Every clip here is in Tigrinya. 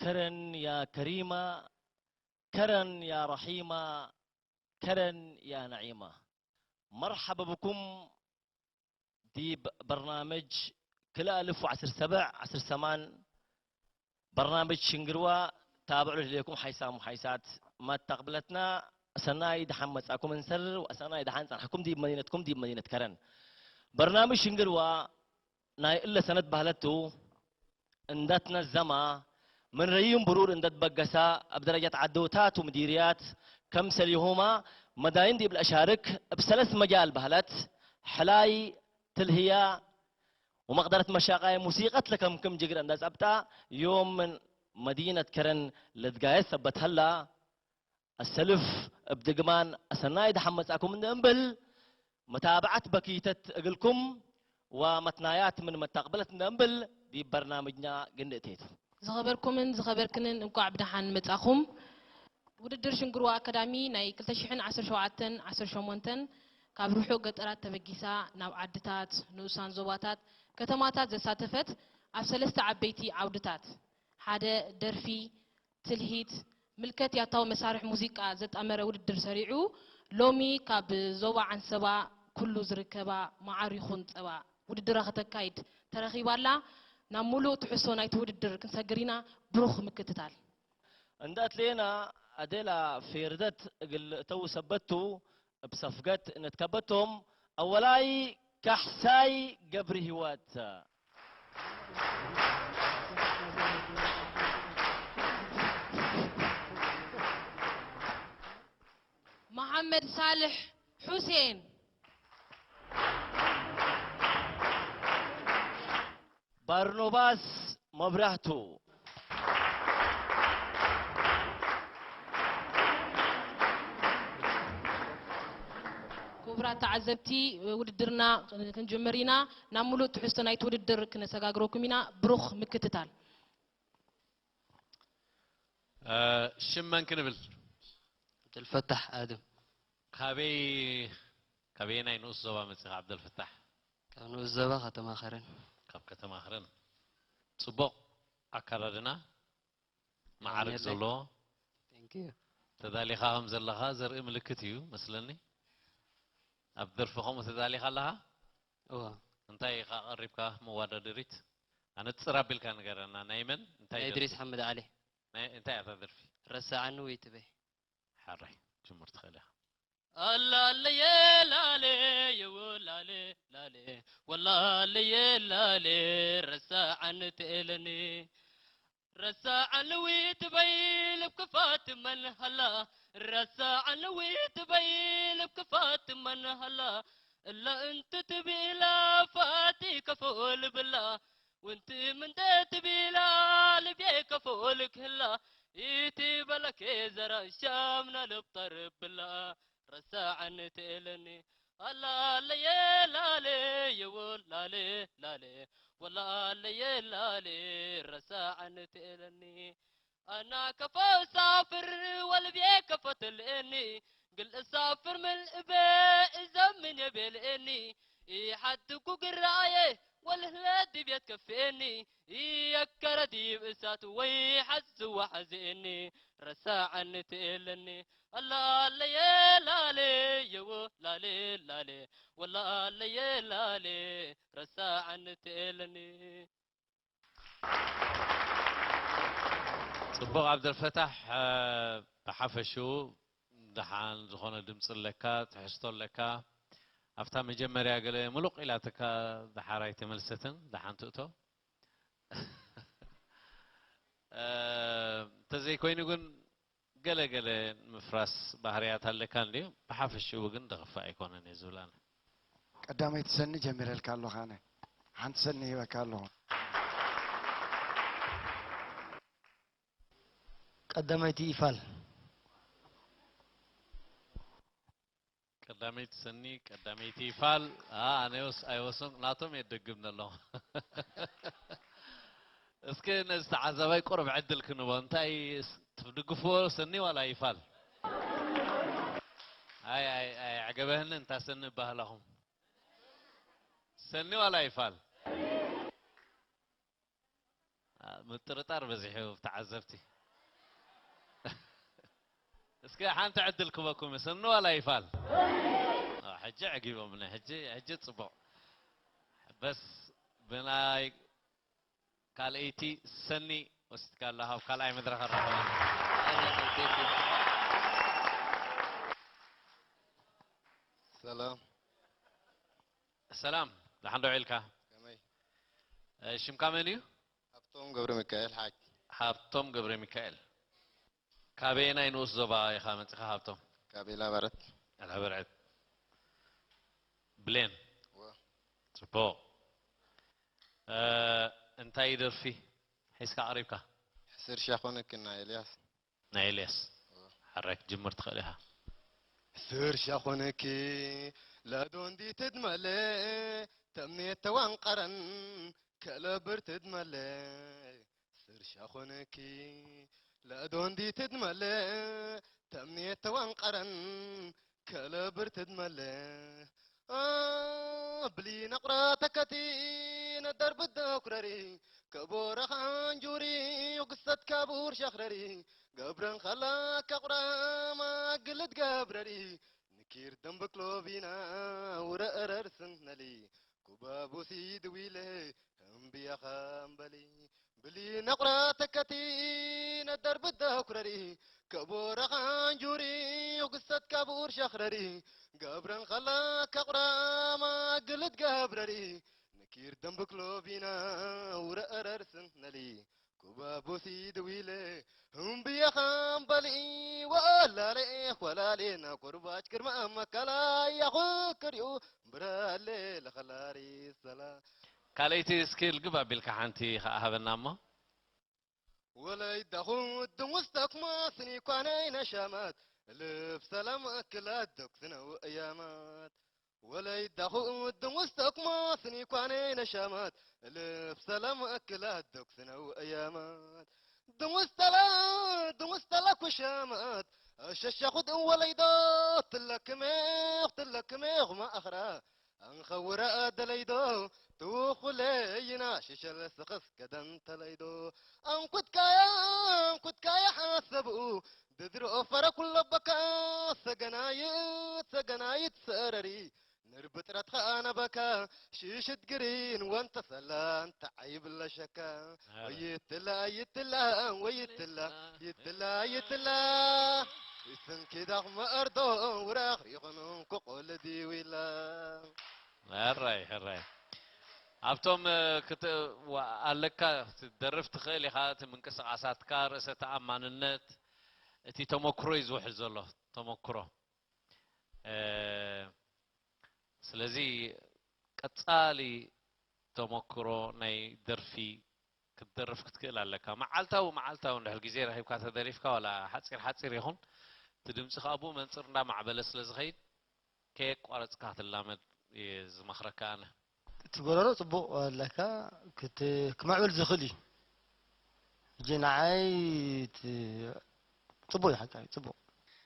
كرن يا كريمة، كرن يا رحيمة، كرن يا نعيمة. مرحبا بكم ዲብ በርናምጅ ክልተ ኣልፍ ወዓሰርተ ሰብዕ ዓሰርተ ሰማን በርናምጅ ሽንግርዋ። ታብዑ ለለይኩም ሓይሳም ሓይሳት መተቅብለትና፣ ሰናይ ደሓን መጻኩም እንሰር፣ ወሰናይ ደሓን ጸንሐኩም ዲብ መዲነትኩም ዲብ መዲነት ከረን። በርናምጅ ሽንግርዋ ናይ እለ ሰነት ባህለቱ እንዳትነዘማ ምን ረዩም ብሩር እንደትበገሳ እብ ደረጃት ዓዶታት ወምዲርያት ከምሰልሁማ መዳይን ዲብ ለአሻርክ እብ ሰለስ መጃል ባህለት፣ ሕላይ፣ ትልህያ ወመቅደረት መሻቃይ ሙሲቀት ለከምክም ጅግረ እንደጸብጣ ዮም ምን መዲነት ከረን ለትጋየት ሰበት ሀላ። አሰልፍ እብ ድግማን አሰናይ ደሓን መጻኩም እንደ እምብል፣ መታብዓት በኪተት እግልኩም ወመትናያት ምን መታቅበለት እንደ እምብል፣ ዲብ በርናምጅና ግንእቴቱ። ዝኸበርኩምን ዝኸበርክንን እንቋዕ ብደሓን መጻኹም። ውድድር ሽንግርዋ ኣካዳሚ ናይ ክልተ ሽሕን ዓሰርተ ሸውዓተን ዓሰርተ ሸሞንተን ካብ ርሑቕ ገጠራት ተበጊሳ ናብ ዓድታት፣ ንኡሳን ዞባታት፣ ከተማታት ዘሳተፈት ኣብ ሰለስተ ዓበይቲ ዓውድታት፣ ሓደ ደርፊ፣ ትልሂት፣ ምልከት ያታዊ መሳርሒ ሙዚቃ ዘጣመረ ውድድር ሰሪዑ፣ ሎሚ ካብ ዞባ ዓንሰባ ኩሉ ዝርከባ መዓር ይኹን ጸባ ውድድራ ከተካይድ ተረኺባ ኣላ። ናብ ሙሉእ ትሕዝቶ ናይቲ ውድድር ክንሰግር ኢና። ብሩኽ ምክትታል። እንዳ ኣትሌና ኣዴላ ፌርደት እግል እተው ሰበቱ እብ ሰፍገት እንድከበቶም፣ ኣወላይ ካሕሳይ ገብሪ ህይወት። መሓመድ ሳልሕ ሑሴን። ባርኖባስ መብራህቱ። ክቡራት ተዓዘብቲ፣ ውድድርና ክንጅምር ኢና። ናብ ሙሉእ ትሕዝቶ ናይቲ ውድድር ክነሰጋግረኩም ኢና። ብሩኽ ምክትታል። እ፣ ሽም መን ክንብል? ዓብደልፈታሕ ኣደም። ካበይ፣ ካበየናይ ንኡስ ዞባ መጺኻ ዓብደልፈታሕ? ካብ ንኡስ ዞባ ከተማ ከረን። ካብ ከተማ ከረን። ጽቡቕ ኣከዳድና፣ መዓርግ የለይ። ዘለዎ። Thank you። ተዳሊኻ ከም ዘለኻ ዘርኢ ምልክት እዩ መስለኒ። ኣብ ደርፊ ከምኡ ተዳሊኻ ኣለኻ? እዋ። እንታይ ኢኻ ቀሪብካ መወዳደሪት? ኣነጽር ኣቢልካ ንገረና። ናይ መን? እንታይ ናይ ደርፊ? እድሪስ ሓመድ ዓሊ። ናይ፣ እንታይ እያ እታ ደርፊ? ረሳዓኒ ወይ ትበይ። ሓራይ፣ ጅምር ትኽእል ኢኻ። ኣላለየ ላሌ የወላሌ ላሌ ወላለየ ላሌ ረሳዓኒ ትእለኒ ረሳዓኒ ዊትበይ ልብ ክፋት መን ሃላ ረሳዓኒ ዊትበይ ልብ ክፋት መን ሃላ እላ እንት ትብኢላ ፋቲ ከፎ ልብላ ውንቲ ምንተ ትብኢላ ልቤ ከፎ ልክህላ ኢቲ በለኬ ዘራ ሻምና ልብ ጠርብላ ረሳዓኒ ትእለኒ ኣላለየ ላሌ የወላሌ ላሌ ወላለየ ላሌ ረሳዓኒ ትእለኒ ኣና ከፈ ሳፍር ወልቤ ከፈትልእኒ ግል እሳፍር ምልእበ እዘምን የቤልእኒ ኢሓድኩ ግራየ ወልህለ ድቤት ከፍእኒ እየከረ ዲብ እሳት ወይ ሓዝዋ ሓዝእኒ ረሳዓኒ ትእለኒ ኣላለየ ላሌ የወ ላሌ ላሌ ወላለየ ላሌ ረሳዓኒ ትእለኒ። ጽቡቕ ዓብደልፈታሕ፣ ብሓፈሽኡ ደሓን ዝኾነ ድምጺ ኣለካ፣ ትሕዝቶ ኣለካ። ኣብታ መጀመርያ ገለ ምሉቕ ኢላትካ ደሓር ኣይተመልሰትን፣ ደሓን ትእቶ። እ፣ እንተዘይኮይኑ ግን ገለ ገለ ምፍራስ ባህርያት ኣለካ እንድዩ። ብሓፈሽኡ ግን ደኽፋእ ኣይኮነን እየ ዝብል ኣነ። ቀዳመይቲ ሰኒ ጀሚረልካ ኣለኹ ኣነ። ሓንቲ ሰኒ ሂበካ ኣለኹ። ቀዳመይቲ ይፋል። ቀዳመይቲ ሰኒ፣ ቀዳመይቲ ይፋል። ኣ፣ ኣነ ወስ-፣ ኣይወሰንኩ፣ ናቶም እየ ደግም ዘለኹ። እስከ ነዚ ተዓዛባይ ቁሩብ ዕድል ክንቦ። እንታይ ስ-፣ ትድግፍዎ ሰኒ ዋላ ይፋል? ኣይ፣ ኣይ፣ ኣይ፣ ኣዕገበህኒ እንታ ሰኒ እባህላኹም። ሰኒ ዋላ ይፋል? ኣ፣ ምጥርጣር በዚሑ ተዓዘብቲ። እስከ ሓንቲ ዕድል ክበኩም፣ ስኒ ዋላ ይፋል? አ፣ ሕጂ ዕጊቦምኒ፣ ሕጂ፣ ሕጂ ጽቡቕ። በስ ብናይ ካልኣይቲ ሰኒ ወሲድካ ኣለኻ፣ ኣብ ካልኣይ መድረኽ ኣራኸበና። ሰላም። ሰላም፣ ደሓን ዶ ውዒልካ? ከመይ? እ፣ ሽምካ መን እዩ? ሃብቶም ገብረ ሚካኤል ሓጅ። ሃብቶም ገብረ ሚካኤል። ካበየናይ ንኡስ ዞባ ኢኻ መጺኻ ሃብቶም? ካብ ኢላበረት። ኢላበረት። ብሌን። እወ። ጽቡቕ። እ፣ እንታይ ደርፊ ሒዝካ ቀሪብካ? ሕስር ሻኾነኪ ናይ ኤልያስ። ናይ ኤልያስ። እወ። ሓራይ ክትጅምር ትኽእል ኢኻ። ሕስር ሻኾነኪ ለዶ እንዲ ትድመለ ተምኔት ተዋንቀረን ከለብር ትድመለ። ሕስር ሻኾነኪ ለዶ እንዲ ትድመለ ተምኔት ተዋንቀረን ከለብር ትድመለ። አ፣ ብሊ ነቑራ ተከቲ ነደር ብደኩረሪ ከቦረኻ እንጁሪ ግሰት ካቡር ሸኽረሪ ገብረን ኸላ ከቑራ ማግልት ገብረሪ ንኪር ደንበክሎቪና ውረእረር ስንነሊ ኩባቡሲ ድዊለ እምብያኻ እምበሊ ብሊ ነቑራ ተከቲ ነደር ብደኩረሪ ከቦረኻ እንጁሪ ግሰት ካቡር ሸኽረሪ ገብረን ኸላ ከቑራ ማግልት ገብረሪ ንኪር ደንብክሎቪና ውረእረር ስንነሊ ኩባቦሲ ድዊለ እምብየኻ እምበሊ ወላሌ ወላሌ ናብ ኮርባች ግርማ መከላ ያኹ ክሪኡ ብራሌ ለኸላሪ ሰላ ካልኣይቲ እስኪ ልግብ ኣቢልካ ሓንቲ ከኣ ሃበና እሞ። ወለይዳኹ ድንጉስ ተኩማስኒ ኳነይ ነሻማት እልፍ ሰላም እክላት ደኩስነው እያማት። ወለይዳኹ ድንጉስ ተኩማስኒ ኳነይ ነሻማት እልፍ ሰላም እክላት ደኩስነው እያማት። ድንጉስ ተላ ድንጉስ ተላ ኩሻማት ኣሸሻኹት ወለይዶ ትለክሜኽ ትለክሜኽ ማእኽራ ኣንኸውረ ደለይዶ ትውኹለይና ሽሸል ስኽስ ከደን ተለይዶ ኣንኩትካያ ኣንኩትካያ ሓሰብኡ ድድርኦ ፈረ ኩሎ በካ ሰገናይት ሰገናይት ሰረሪ ንርብጥረት ኸኣ ነበካ ሽሽት ግሪን ወንተ ሰላን ተዓይብለ ሸካ ወይትላ ይትላ ወይትላ ይትላ ይትላ ይስንኪዳኽ መእርዶ ውራኽ ይኹን እንኩ ቆልዲ ዊላ ኣራይ ኣራይ ኣብቶም ክት ኣለካ ትደርፍ ትኽእል ኢኻ። እቲ ምንቅስቃሳትካ ርእሰ ተኣማንነት እቲ ተመክሮ እዩ ዝውሕድ ዘሎ ተመክሮ። ስለዚ ቀጻሊ ተመክሮ ናይ ደርፊ ክትደርፍ ክትክእል ኣለካ። መዓልታዊ መዓልታዊ እንድሕር ግዜ ረኺብካ ተደሪፍካ ዋላ ሓጺር ሓጺር ይኹን እቲ ድምጺ ከዓ ብኡ መንጽር እንዳማዕበለ ስለ ዝኸይድ ከየቋረጽካ ክትላመድ እየ ዝመኽረካ ኣነ። እቲ ጎረሮ ጽቡቕ ኣለካ ክት ክምዕብል ዝኽእል እዩ። ሕጂ ንዓይ እቲ ጽቡቕ እዩ ሓቃዊ ጽቡቕ።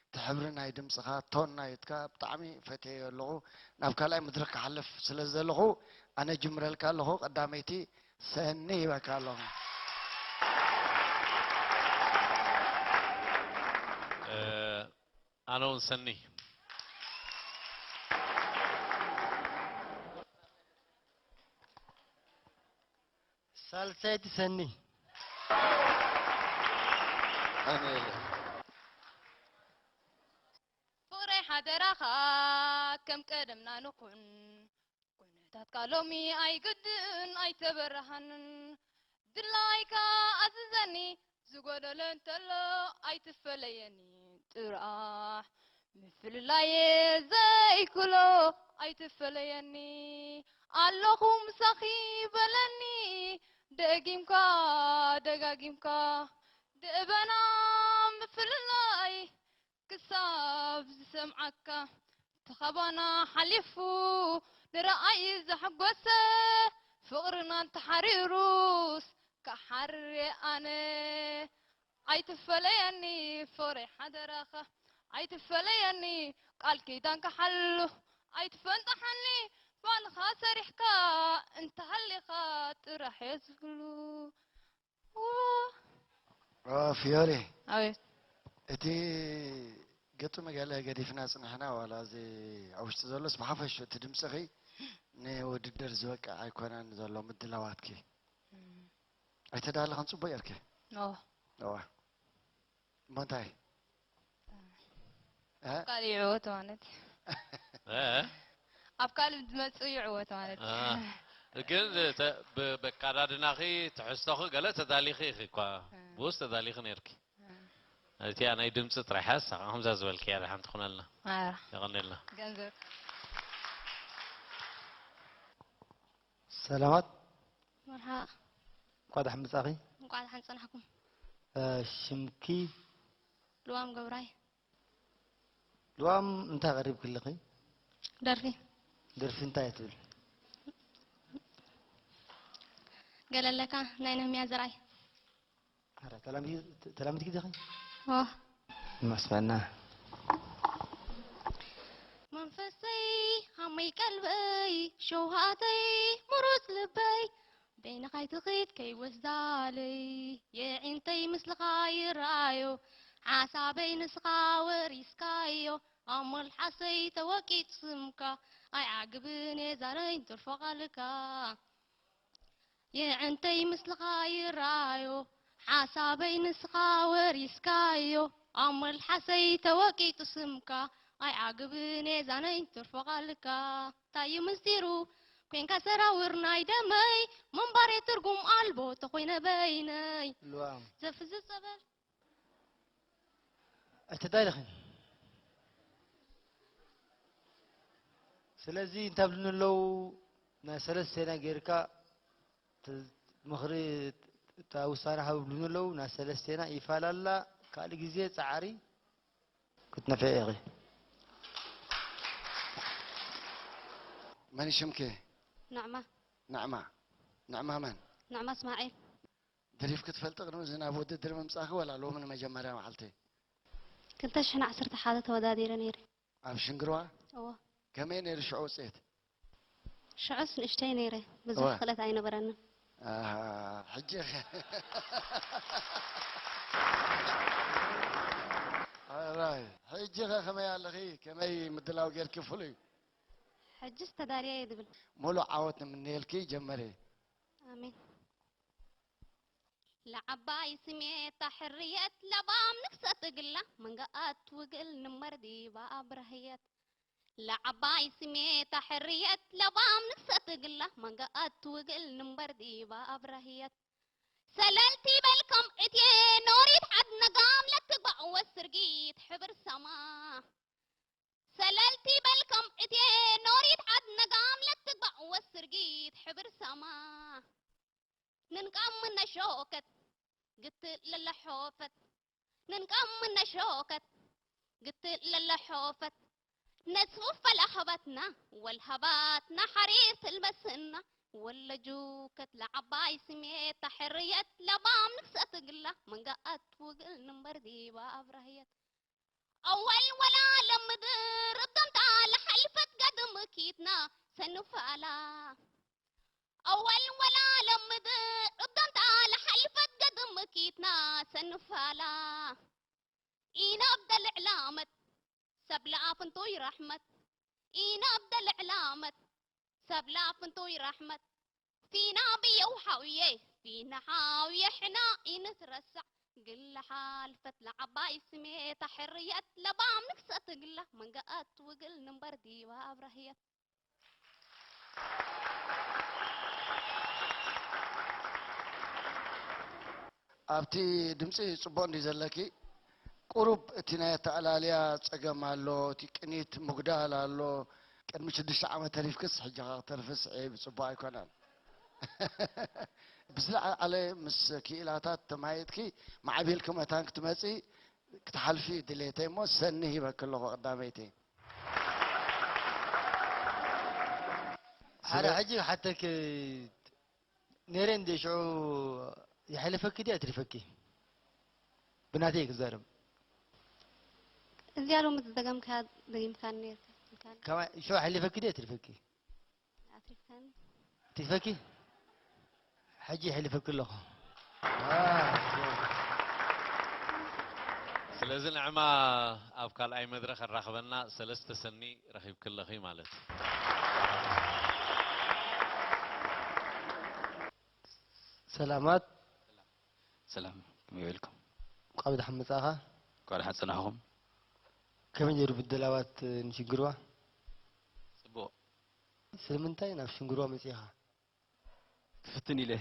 እቲ ሕብሪ ናይ ድምፅኻ ቶን ናይትካ ብጣዕሚ ፈትየዮ ኣለኹ። ናብ ካልኣይ መድረክ ክሓልፍ ስለ ዘለኹ ኣነ ጅምረልካ ኣለኹ። ቀዳመይቲ ሰኒ ይበካ ኣለኹ። ኣነ እውን ሰኒ። ሳልሰይቲ ሰኒ። ኣሜን። ፍቕረይ ሓደራኻ ከም ቀደምና ንኹን። ኩነታትካ ሎሚ ኣይግድን ኣይተበራሃንን። ድላይካ ኣዝዘኒ ዝጎደለ እንተሎ ኣይትፈለየኒ ጥራሕ ምፍልላየ ዘይክሎ ኣይትፈለየኒ ኣለኹ ምሳኺ በለኒ ደጊምካ ደጋጊምካ ደበና ምፍልላይ ክሳብ ዝሰምዓካ ተኻባና ሓሊፉ ንረኣይ ዘሐጎሰ ፍቕርና እንተሓሪሩስ ክሓርር ኣነ ኣይትፈለየኒ ፍቕረይ ሓደራኻ ኣይትፈለየኒ ቃል ኪዳንካ ሓሉ ኣይትፈንጥሓኒ ባዕልኻ ሰሪሕካ እንተሃሊኻ ጥራሕ እየ ዝብሉ ኦ፣ ፊዮሪ፣ ኣቤት። እቲ ግጥሚ ገለ ገዲፍና ጽንሕና፣ ዋላ እዚ ኣብ ውሽጢ ዘሎስ፣ ብሓፈሹ እቲ ድምጽኺ ንውድድር ዝበቅዕ ኣይኮነን ዘሎ ምድላዋትኪ። እም። ኣይተዳለኸን ጽቡቕ ጌርኪ? ኦ። እዋ። እሞ እንታይ? እ? ኣብ ካልእ ይዕወት ማለት እዩ። እ? ኣብ ካልእ ዝመጽእ ይዕወት ማለት እዩ። እ። ግን ተ-፣ ብ-፣ በካዳድናኺ ትሕዝቶኺ ገለ ተዳሊኺ ኢኺ እኳ። እ። ብኡስ ተዳሊኺ ነይርኪ። እ። እቲኣ ናይ ድምጺ ጥራይ ሓሳ ከምዛ ዝበልክያ ደሓን ትኹነልና። እ። የቐንየልና። ገንዘብ። ሰላማት። መርሓባ። እንኳዕ ደሓን መጻእኺ። እንኳዕ ደሓን ጸናሕኩም። እ፣ ሽምኪ? ልዋም ገብራይ። ልዋም እንታይ ቀሪብኪ ኣለኺ? ደርፊ። ደርፊ እንታይ እያ ትብል? ገለለካ ናይ ነህምያ ዘርኣይ። ኣረ፣ ተላሚድ-፣ ተላሚድኪ ዲኺ? ኦ። ይመስገና። መንፈሰይ፣ ሃመይ ቀልበይ፣ ሸውሃተይ፣ ምሩጽ ልበይ፣ በይንኻ ኣይትኺድ ከይወስዳለይ፣ የዒንተይ ምስልኻ ይረኣዮ፣ ሓሳበይ ንስኻ ወሪስካዮ፣ ኣብ መልሓሰይ ተወቂጡ ስምካ፣ ኣይዓግብን እየ ዛረይ ትርፎ ቃልካ። የዕንተይ ምስልኻ ይረኣዮ፣ ሓሳበይ ንስኻ ወሪስካዮ፣ ኣብ መልሓሰይ ተወቂጡ ስምካ፣ ኣይዓግብን እየ ዛነይ ትርፎ ቃልካ። እንታይ እዩ ምስጢሩ? ኮንካ ሰራውር ናይ ደመይ፣ ምንባረይ ትርጉም ኣልቦ ተኾይነ በይነይ። ልዋም። ዘፍዝዝ ጸበል። ኣይተዳለኽን። ስለዚ እንታይ ብሉኒ ኣለዉ፣ ናይ ሰለስቴና ጌርካ ተ-፣ ምኽሪ፣ እታ ውሳነ ሃብ ብሉኒ ኣለዉ፣ ናይ ሰለስቴና ይፋላላ፣ ካልእ ግዜ ጻዕሪ ክትነፍዒ ኢኺ። መን እዩ ሽምኪ? ናዕማ። ናዕማ። ናዕማ መን? ናዕማ እስማዒል። ደሪፍኪ ትፈልጢ ቅድሚ እዚ ናብ ውድድር ምምጻእኪ፣ ወላ ሎሚ ንመጀመርያ መዓልቲ? ክልተ ሽሕን ዓሰርተ ሓደ ተወዳዲረ ነይረ። ኣብ ሽንግርዋ? እወ። ከመይ ነይሩ ሽዑ ውጽኢት? ሽዑስ ንእሽተይ ነይረ፣ ብዙሕ እወ። ክእለት ኣይነበረንን። ኣሃ፣ ሕጂ ኸ? ኣራይ፣ ሕጂ ኸ ከመይ ኣለኺ? ከመይ ምድላው ጌርኪ ፍሉይ? ሕጅስ ተዳልየ እየ ዝብል። ሙሉእ ዓወት ንምነየልኪ፣ ጀመሪ። ኣሜን። ለዓባይ ስሜታ ሕርየት ለባም ንክሰት እግላ መንገኣት ውግል ንመር ዲባ ኣብረህየት። ለዓባይ ስሜታ ሕርየት ለባም ንክሰት እግላ መንገኣት ውግል ንመር ዲባ ኣብረህየት። ሰለልቲ በልከም እትየ ኖሪት ዓድ ነጋም ለትግባእ ወስርጊት ሕብር ሰማ። ሰለልቲ በልከም እትየ ኖሪት ዓድ ነጋም ለትግባእ ወስርጊት ሕብር ሰማ። ንንቃም ምነሾከት ግትእ ለለሖፈት። ንንቃም ምነሾከት ግትእ ለለሖፈት። ነስፉ ፈላኸባትና ወልሃባትና ሓሪር ትልበስና። ወለጁከት ለዓባይ ስሜታ ሕርየት ለባም ንክሰት ግላ መንጋኣት ውግል ንንበር ዲባ ኣብራህየት። ኣወል ወላ ለምድር እብደምታ ለሓልፈት ገድም ኪትና ሰንፋላ። ኣወል ወላ ለምድር እብደምታ ለሓልፈት ገድም ኪትና ሰንፋላ። ኢናብ ደልዕላመት ሰብ ለኣፍንቶይ ረሕመት። ኢናብ ደልዕላመት ሰብ ለኣፍንቶይ ረሕመት። ፊና ብየው ሓውየ ፊና ሓውየ ሕና ኢንትረሳዕ። ግላ ሓልፈት ለዓባይ ስሜታ ሕርየት ለባም ንክሰት ግላ መንገኣት ውግል ንንበር ዲባ ኣብራህየት። ኣብቲ ድምጺ ጽቡቕ እንዲ ዘለኪ፣ ቁሩብ እቲ ናይ ኣተኣላልያ ጸገም ኣሎ፣ እቲ ቅኒት ምጉዳል ኣሎ። ቅድሚ ሽዱሽተ ዓመት ተሪፍክስ፣ ሕጂ ኸኣ ክተርፍስ ዒብ ጽቡቕ ኣይኮነን። ብዝለዓለ ምስ ክኢላታት ተማይጥኪ፣ ማዕቢልኪ መታን ክትመጺ ክትሓልፊ ድሌተይ እሞ፣ ሰኒ ሂበኪ ኣለኹ ቀዳመይቲ። ሓደ ስለ- ሕጂ ክሓተኪ ነይረ እንዴ፣ ሽዑ የሕልፈኪ ድየ ኣትሪፈኪ? ብናተይ ክዛረብ። እዚኣ ሎሚ ዝደገምካያ ደጊምካኒ ነይርካ። ከማይ ሽዑ ኣሕሊፈኪ ድየ ኣትሪፈኪ? ኣትሪፍካኒ። ኣትሪፈኪ? ሕጂ የሕልፈኪ ኣለኹ። ስለዚ ንዕማ ኣብ ካልኣይ መድረኽ ኣራኽበና። ሰለስተ ሰኒ ረኺብክለኺ ማለት እዩ። ሰላማት። ሰላም፣ ከመይ ውዒልኩም? እንኳዕ ብደሓን መጻእኻ። እንኳዕ ደሓን ጸናሕኩም። ከመይ ነይሩ ምድላዋት ንሽንግርዋ? ጽቡቕ። ስለምንታይ ናብ ሽንግርዋ መጺእኻ? ክፍትን ኢለ።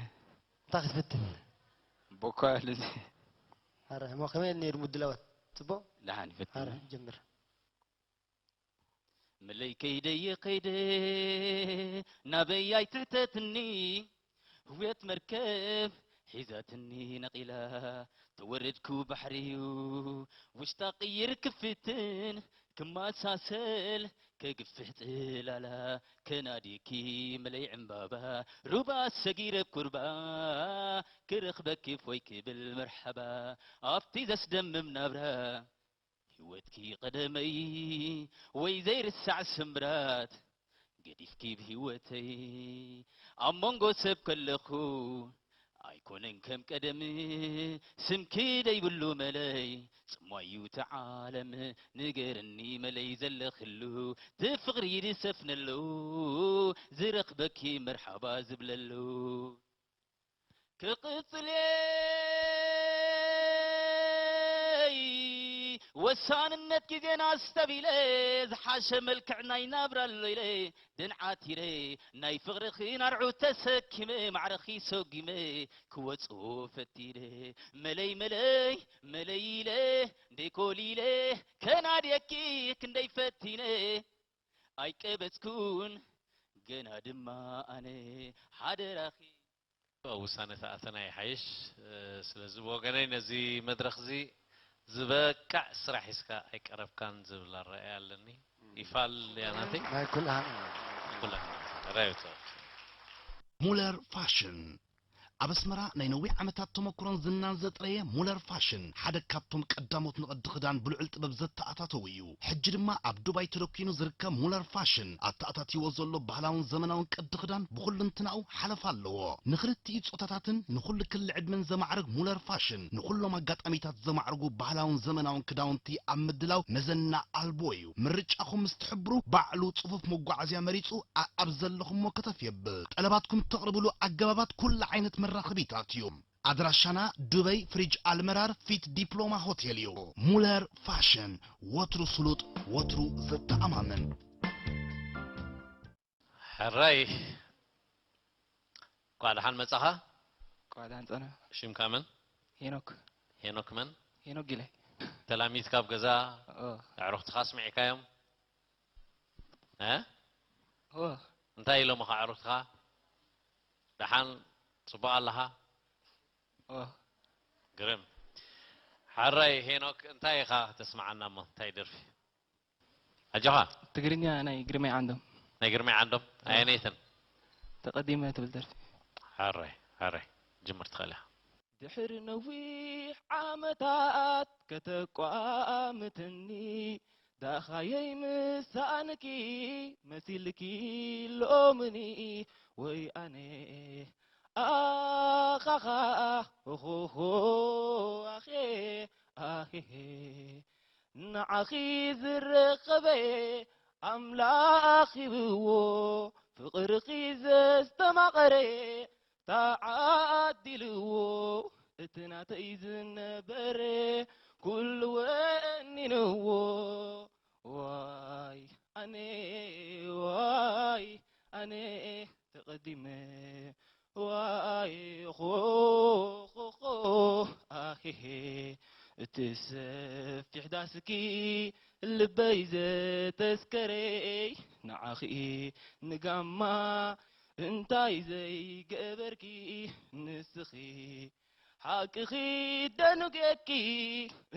እንታይ ክትፍትን? ቦኳ ልዚ። ኣረ እሞ ከመይ ነይሩ ምድላዋት? ጽቡቕ? ደሓን ይፈትን። ኣረ ጀምር። መለይ ከይደየ ከይደ ናበይ ኣይትሕተትኒ፣ ህውየት መርከብ ሒዛትኒ ነቒላ፣ ተወረድኩ ባሕሪ'ዩ ውሽጣ ቅይር ክፍትን፣ ክመሳሰል ከግፍሕ ጽላላ፣ ከናድየኪ መለይ ዕምባባ፣ ሩባ ሰጊረ ቁርባ፣ ክረኽበኪ ፎይ ክብል መርሓባ፣ ኣብቲ ዘስደምም ናብራ ህይወትኪ ቀደመይ ወይ ዘይርሳዕ ስምራት ገዲፍኪ ብህይወተይ ኣብ መንጎ ሰብ ከለኹ ኣይኮነን ከም ቀደም ስምኪ ደይብሉ መለይ ጽሟዩ ተዓለም ንገርኒ መለይ ዘለኽሉ ትፍቕሪ ድሰፍነሉ ዝረኽበኪ መርሓባ ዝብለሉ ክቕጽልየይ ወሳንነት ግዜና ኣስተቢለ ዝሓሸ መልክዕ ናይ ናብራ ኣሎ ኢለ ደንዓት ኢለ ናይ ፍቕርኺ ናርዑ ተሰኪመ ማዕረኺ ሰጒመ ክወጽኦ ፈቲነ መለይ መለይ መለይ ኢለ ደይኮሊለ ከናድየኪ ክንደይ ፈቲነ ኣይቀበጽኩን ገና ድማ ኣነ ሓደራኺ ኣብ ውሳነ ተኣተና ይሓይሽ። ስለዚ ብወገነይ ነዚ መድረኽ እዚ ዝበቅዕ ስራሕ ሒዝካ ኣይቀረብካን ዝብል ኣረኣእያ ኣለኒ። ይፋል ያናተይ ናይ ኩልሃ ኩላ ራዮት ሙለር ፋሽን ኣብ ኣስመራ ናይ ነዊሕ ዓመታት ተመክሮን ዝናን ዘጥረየ ሙለር ፋሽን ሓደ ካብቶም ቀዳሞት ንቕዲ ክዳን ብልዑል ጥበብ ዘተኣታተው እዩ። ሕጂ ድማ ኣብ ዱባይ ተደኪኑ ዝርከብ ሙለር ፋሽን ኣተኣታቲዎ ዘሎ ባህላውን ዘመናውን ቅዲ ክዳን ብኹልንትናኡ ሓለፋ ኣለዎ። ንኽልቲኡ ጾታታትን ንኹሉ ክሊ ዕድመን ዘማዕርግ ሙለር ፋሽን ንኹሎም ኣጋጣሚታት ዘማዕርጉ ባህላውን ዘመናውን ክዳውንቲ ኣብ ምድላው መዘና ኣልቦ እዩ። ምርጫኹም ምስ ትሕብሩ ባዕሉ ጽፉፍ መጓዓዝያ መሪጹ ኣኣብ ዘለኹሞ ከተፍ የብል። ጠለባትኩም እተቕርብሉ ኣገባባት ኩሉ ዓይነት መራኸቢታት እዩ። ኣድራሻና ዱበይ ፍሪጅ ኣልመራር ፊት ዲፕሎማ ሆቴል እዩ። ሙለር ፋሽን፣ ወትሩ ስሉጥ፣ ወትሩ ዘተኣማምን። ሕራይ እንኳዕ ደሓን መጻኻ። ቋዳን ጸና ሽምካ መን? ሄኖክ ሄኖክ መን? ሄኖክ ጊላይ ተላሚትካ ኣብ ገዛ ኦ ኣዕሩኽትኻ ኣስሚዕካዮም? እ? ኦ እንታይ ኢሎምኻ ኣዕሩኽትኻ? ደሓን ጽቡቕ ኣለኻ? ኦ ግርም። ሕራይ ሄኖክ እንታይ ኢኻ ተስምዓና እሞ እንታይ ደርፊ? ኣጆኻ። ትግርኛ ናይ ግርማይ ዓንዶም ናይ ግርማይ ዓንዶም ኣየነይትን? ተቐዲመ ትብል ደርፊ ሕራይ ሕራይ ጅምር ትኽእል ኢኻ። ድሕሪ ነዊሕ ዓመታት ከተቋምትኒ ዳኻየይ ምሳንኪ መሲልኪ ሎምኒ ወይ ኣነ ኣኻኻ ኦኾኾ ኣኼ ኣሄሄ ንዓኺ ዝረኸበ ኣምላኽ ሂብዎ ፍቕርኺ ዘስተማቐረ ተዓዲልዎ እቲ ናተይ ዝነበረ ኩሉ ወኒንዎ ዋይ ኣነ ዋይ ኣነ ተቐዲመ ዋይ ኾኾኾ ኣሄሄ እቲ ሰፊሕ ዳስኪ ልበይ ዘተስከረይ ንዓኺ ንጋማ እንታይ ዘይገበርኪ ንስኺ ሓቅኺ ደኑጌኪ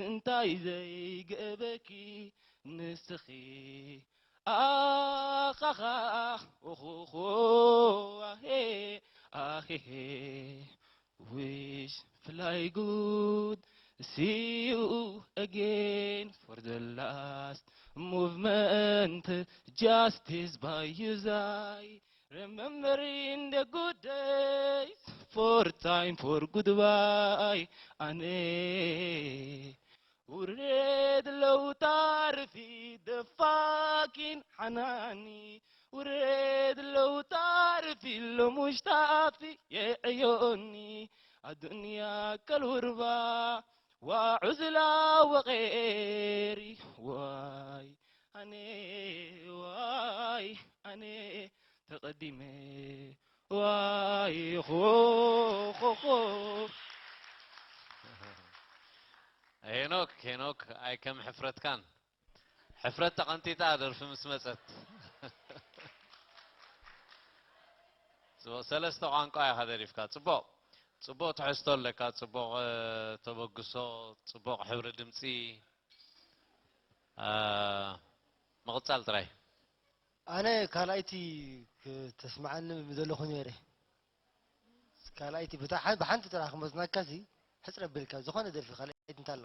እንታይ ዘይገበርኪ ንስኺ ኣኻኻ ኦኾኾ ኣሄ ኣሄሄ wish fly good see you again for the last movement justice by you zai Remembering the good days, for time, for goodbye. ኣነ ውረድ ለውጣ ርፊ ደፋኪን ሓናኒ፣ ውረድ ለውጣ ርፊ ሎሙሽታፊ የዕዮኒ። ኣዱንያ ከልውርባ ዋዑዝላ ወቐሪ። ዋይ ኣነ፣ ዋይ ኣነ ተቐዲመ፣ ዋይ ኾኾኾ። ሄኖክ፣ ሄኖክ፣ ኣይ ከም ሕፍረትካን። ሕፍረት ተቐንጢጣ ደርፊ ምስ መጸት። ጽቡቕ፣ ሰለስተ ቋንቋ ኢኻ ደሪፍካ። ጽቡቕ፣ ጽቡቕ ትሕዝቶ ኣለካ፣ ጽቡቕ፣ እ፣ ተበግሶ፣ ጽቡቕ ሕብሪ ድምጺ። እ፣ ምቕጻል ጥራይ። ኣነ ካልኣይቲ ክተስምዓኒ ምደለኹ ነይረ። ካልኣይቲ ብታ-፣ ብሓንቲ ጥራሕ ክመዝናካሲ ሕጽር ኣቢልካ ዝኾነ ደርፊ ካልኣይቲ እንታሎ።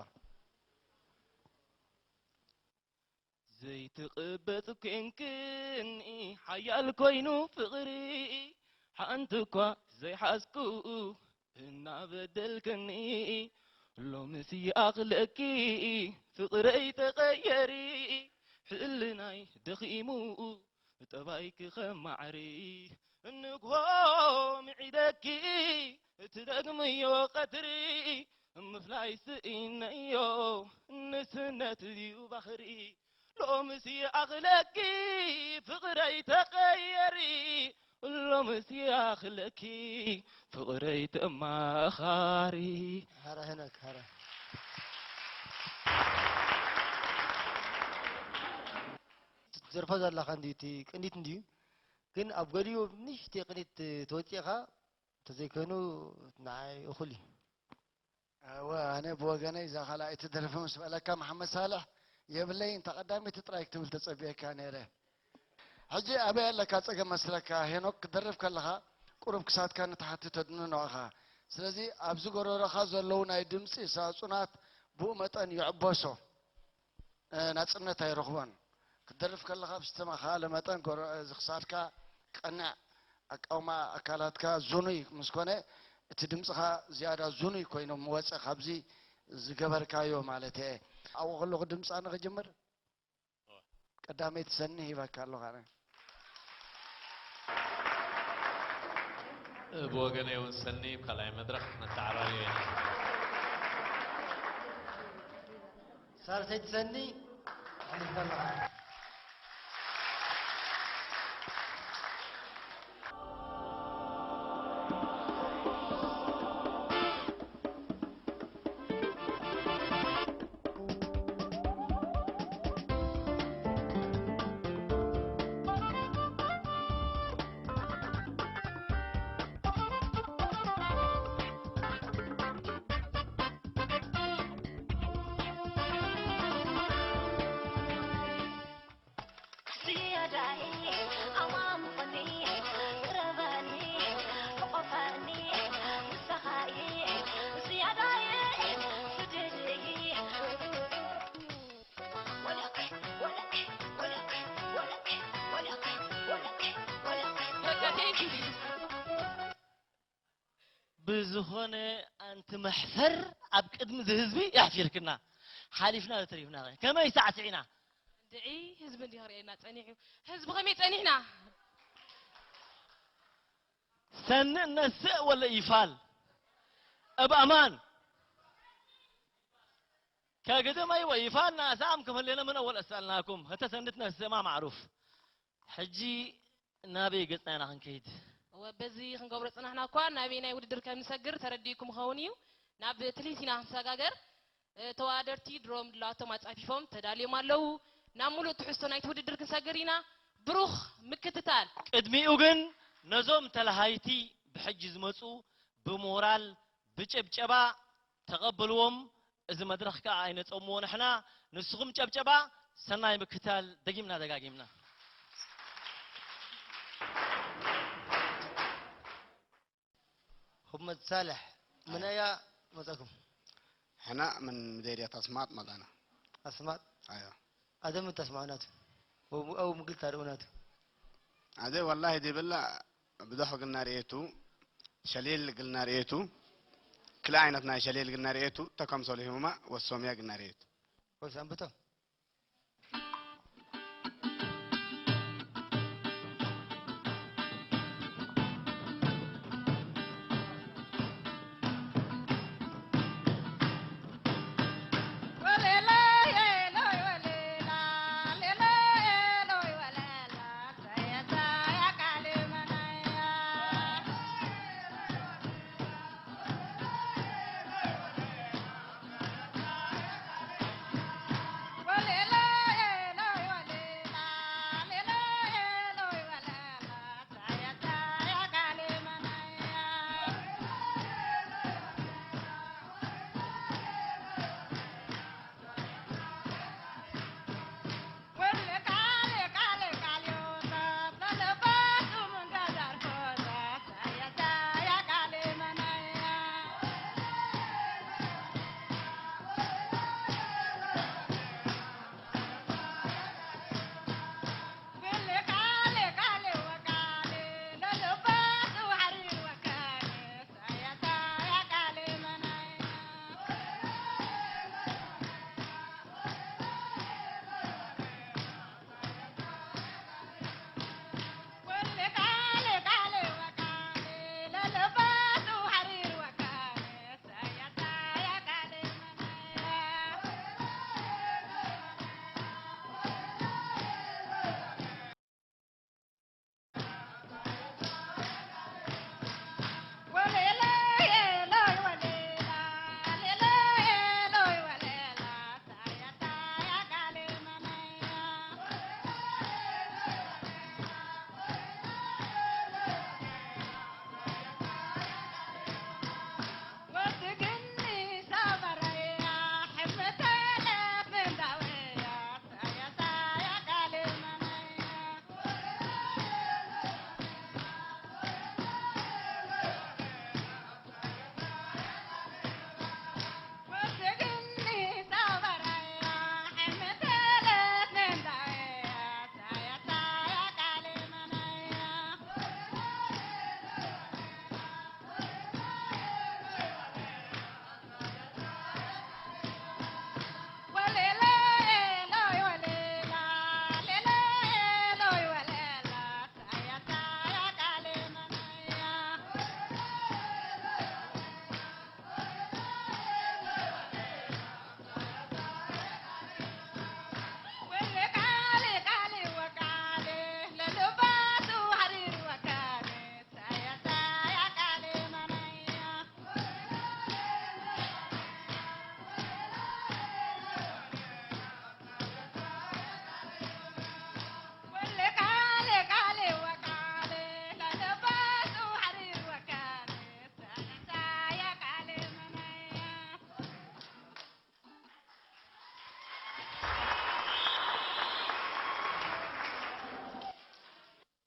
ዘይትቕበጽ ኮንክኒ ሓያል ኮይኑ ፍቕሪ፣ ሓንቲ እኳ ዘይሓዝኩ እናበደልክኒ፣ ሎምስ ይኣኽለኪ ፍቕረይ ተቐየሪ፣ ሕልናይ ደኺሙ ጠባይኪ ከማዕሪ፣ ንግሆ ምዒደኪ ትደግምዮ ቀትሪ፣ ምፍላይ ስኢነዮ ንስነት እዩ ባኽሪ። ሎምስ ይኣኽለኪ ፍቕረይ ተቐየሪ፣ ሎምስ ይኣኽለኪ ፍቕረይ ተማኻሪ። ሀረ ሄኖክ ሀረ። ትደርፎ ዘለኻ እንድዩ፣ እቲ ቅኒት እንድዩ፣ ግን ኣብ ገሊኡ ንእሽተይ ቅኒት ተወፂእኻ፣ እንተዘይኮይኑ ንዓይ እኹል እዩ። እወ፣ ኣነ ብወገነይ እዛ ካልኣይቲ ደርፊ ምስ በለካ፣ መሓመድ ሳልሕ፣ የብለይን፣ እታ ቀዳመይቲ ጥራይ ክትብል ተጸብየካ ነይረ። ሕጂ ኣበይ ኣለካ ጸገም መስለካ? ሄኖክ፣ ክትደርፍ ከለኻ ቁሩብ ክሳድካ ንታሕቲ ተድንኖ ኢኻ። ስለዚ ኣብዚ ጎረሮኻ ዘለዉ ናይ ድምጺ ሳጹናት ብኡ መጠን ይዕበሶ፣ እ፣ ናጽነት ኣይረኽቦን። ክትደርፍ ከለኻ ብዝተመኻለ መጠን ጎረ-፣ እዚ ክሳድካ ቀንዕ፣ ኣቃውማ ኣካላትካ ዝኑይ ምስ ኮነ፣ እቲ ድምጽኻ ዝያዳ ዝኑይ ኮይኑ ምወጸ፣ ካብዚ ዝገበርካዮ ማለት እየ። ኣብኡ ከለኹ ድምጻ ንኽጅምር፣ ቀዳመይቲ ሰኒ ሂበካ ኣለኹ ኣነ። ብወገነይ እውን ሰኒ፣ ካልኣይ መድረኽ ነተዓራርዮ ኢና። ሳልሰይቲ ሰኒ፣ ኣሕሊፍካ ኣለኻ። ዝያዳይ ኣማሙቐኒ፣ ቅረበኒ፣ ሕቆፈኒ፣ ንስኻ እየ ዝያዳይ ፍድልይ። ብዝኾነ ኣንቲ መሕፈር ኣብ ቅድሚ እዚ ህዝቢ የሕፊርክና። ሓሊፍና ዶ ተሪፍና ኸ? ከመይ ሳዕሲዕና? እንድዒ ህዝቢ እንዲህ ክርእየና ጸኒሑ። ህዝቢ ከመይ ጸኒሕና? ሰኒ እነስእ ወለ ይፋል እብ ኣማን ከግድም ኣይወ ይፋል ናሳም ክመሌነ ምን ኣወል ኣስኣልናኩም ህተ ሰኒ ትነስእ ማ ማዕሩፍ ሕጂ ናበይ ገጽና ኢና ክንከይድ? እወ፣ በዚ ክንገብሮ ዝጸናሕና እኳ ናበየናይ ውድድር ከም ንሰግር ተረዲእኩም ክኸውን እዩ። ናብ ትልሂት ኢና ክንሰጋገር። እ፣ ተወዳደርቲ ድሮ ምድላዋቶም ኣጻፊፎም ተዳልዮም ኣለዉ። ናብ ምሉእ ትሕዝቶ ናይቲ ውድድር ክንሰግር ኢና። ብሩኽ ምክትታል። ቅድሚኡ ግን ነዞም ተለሃይቲ ብሕጂ ዝመጹ ብሞራል ብጭብጨባ ተቐበልዎም። እዚ መድረኽ ከኣ ኣይነጸምዎ ንሕና። ንስኹም ጨብጨባ፣ ሰናይ ምክታል። ደጊምና ደጋጊምና። ሁመድ ሳልሕ፣ ምነያ መጻኩም? ሕና ምን ምዴርየት ኣስማጥ መጣና። ኣስማጥ? ኣዮ። ኣደም ተስማዕናቱ። ወቡ-፣ ኣው ምግል ታርኡናቱ። ኣደ ወላሂ ዲብላ ብዶሕ ግና ርእየቱ፣ ሸሊል ግና ርእየቱ፣ ክልእ ዓይነት ናይ ሸሊል ግና ርእየቱ፣ ተከምሰሉ ሂሙማ ወሶምያ ግና ርእየቱ። ወሰንብቶ።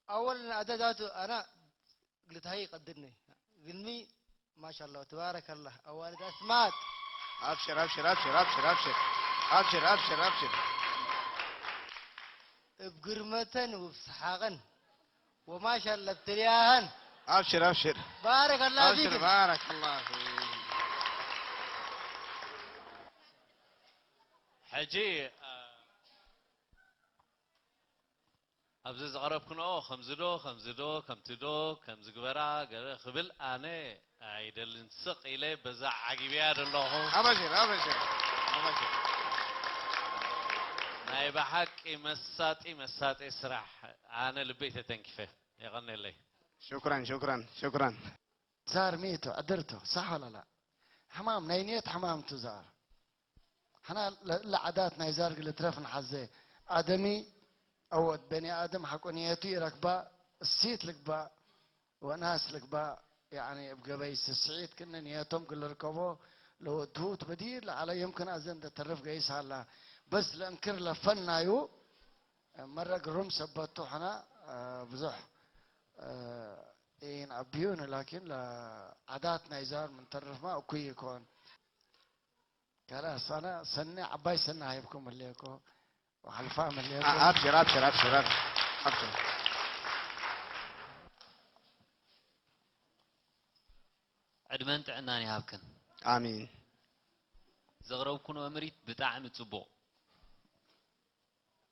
أولا أداة أنا قلتها هي قدرني قلمي ما شاء الله تبارك الله أوالد أسمات. أبشر، أبشر، أبشر، أبشر، أبشر. أبشر، أبشر، أبشر. بقرمتن وبسحاقن وما شاء الله بترياهن. أبشر، أبشر. بارك الله أبشر، فيك. بارك الله فيك. ሕጂ ኣብዚ ዝቐረብክንኦ ከምዚ ዶ ከምዚ ዶ ከምቲ ዶ ከምዚ ግበራ ገለ ክብል ኣነ ኣይደልን። ስቕ ኢለ በዛ ዓጊብያ ዘለኹ። ኣበሽር ኣበሽር ኣበሽር። ናይ ብሓቂ መሳጢ መሳጢ ስራሕ። ኣነ ልበይ ተተንኪፈ። የቐኔለይ። ሽኩራን ሽኩራን ሽኩራን። ዛር ሚእቱ ዕድርቶ ሳሕ ወላላ ሕማም ናይ ኒየት ሕማም ቱ ዛር። ሕና ለዓዳት ናይ ዛር ግልትረፍ ንሓዘ ኣደሚ ኣወት በኒ ኣደም ሓቆ ኒየቱ ይረክባ እሲት ልግባ ወናስ ልግባ ያኒ እብ ገበይ ስስዒት ክነ ኒየቶም ግልርከቦ ለወድሁ ትበዲ ለዓለ የምክን ኣዘን ተተርፍ ገይስ ሃላ በስ ለእንክር ለፈናዩ መረግ ሩም ሰበቱ ሕና ብዙሕ ኢን ኣቢዩን ላኪን ለዓዳት ናይ ዛር ምንተርፍማ እኩይ ይኮን። ከላስ ኣነ ሰኒ ዓባይ ሰኒ ሃይብኩም ህልየኮ ወሓልፋ ህልየኮ። ኣብሽር ኣብሽር ኣብሽር ኣብሽር። ዕድመን ጥዕናን ይሃብክን። ኣሜን። ዘቕረብኩንኦ ምርኢት ብጣዕሚ ጽቡቕ።